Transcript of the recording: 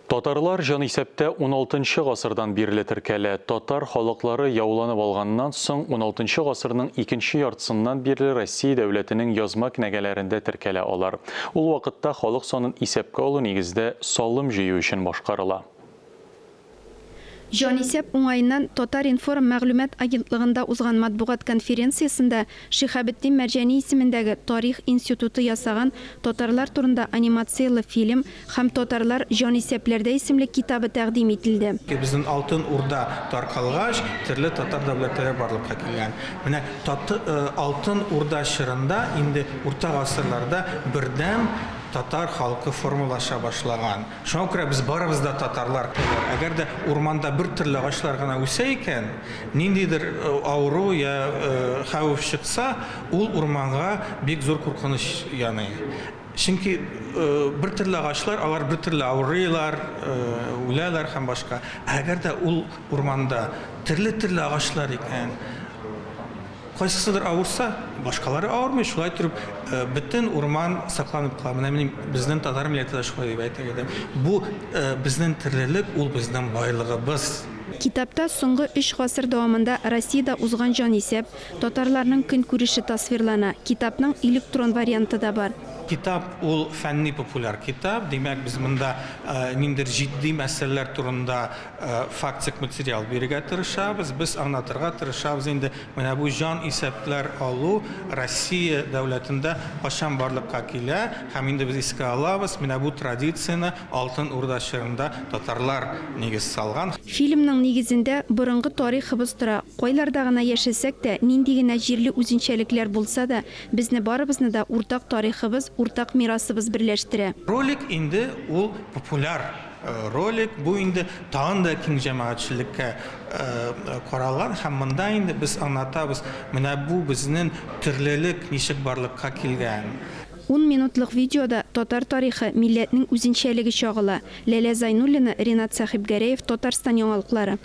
Татарлар җанисәптә уналтынчы гасырдан бирле теркәлә. Татар халыклары яуланып алганнан соң, уналтынчы гасырның икенче яртысыннан бирле Россия дәүләтенең язма кенәгәләрендә теркәлә алар. Ул вакытта халык санын исәпкә алу нигездә салым җыю өчен башкарыла. Җанисәп уңаеннан Татар-информ мәгълүмат агентлыгында узган матбугат конференциясендә Шиһабетдин Мәрҗани исемендәге Тарих институты ясаган татарлар турында анимацияле фильм һәм Татарлар җанисәпләрдә исемле китабы тәкъдим ителде. Безнең Алтын Урда таркалгач, төрле татар дәүләтләре барлыкка килгән. Менә тат Алтын Урда чорында, инде урта гасырларда бердәм татар халкы формалаша башлаган. Шуңа күрә без барыбыз да татарлар. Әгәр дә урманда бер төрле агачлар гына үсә икән, ниндидер авыру я хәвеф чыкса, ул урманга бик зур куркыныч яный. Чөнки бер төрле агачлар, алар бер төрле авырыйлар, үләләр һәм башка. Ә әгәр дә ул урманда төрле-төрле агачлар икән, Кайсысыдыр авырса, башкалары авырмый, шулай торып, бөтен урман сакланып кала. Менә мин безнең татар милләте дә шулай дип әйтер идем. Бу безнең төрлелек, ул безнең байлыгыбыз. Китапта соңгы өч гасыр дәвамында Россиядә узган җанисәп, татарларның көнкүреше тасвирлана. Китапның электрон варианты да бар. Китап ул фәнни-популяр китап, димәк, без монда ниндидер җитди мәсьәләләр турында фактик материал бирергә тырышабыз. Без аңлатырга тырышабыз инде, менә бу җан исәпләр алу Россия дәүләтендә кайчан барлыкка килә һәм инде без искә алабыз, менә бу традицияне Алтын Урда чорында татарлар нигез салган. Фильмның нигезендә борынгы тарихыбыз тора. Кайларда гына яшәсәк тә, нинди генә җирле үзенчәлекләр булса да, безне барыбызны да уртак тарихыбыз, уртак мирасыбыз берләштерә. Ролик инде ул популяр Ролик бу инде тагын да киң җәмәгатьчелеккә каралган һәм монда инде без аңлатабыз, менә бу безнең төрлелек ничек барлыкка килгән. Ун минутлык видеода татар тарихы, милләтнең үзенчәлеге чагыла. Ләлә Зайнуллина, Ринат Сәхибгәрәев, Татарстан яңалыклары.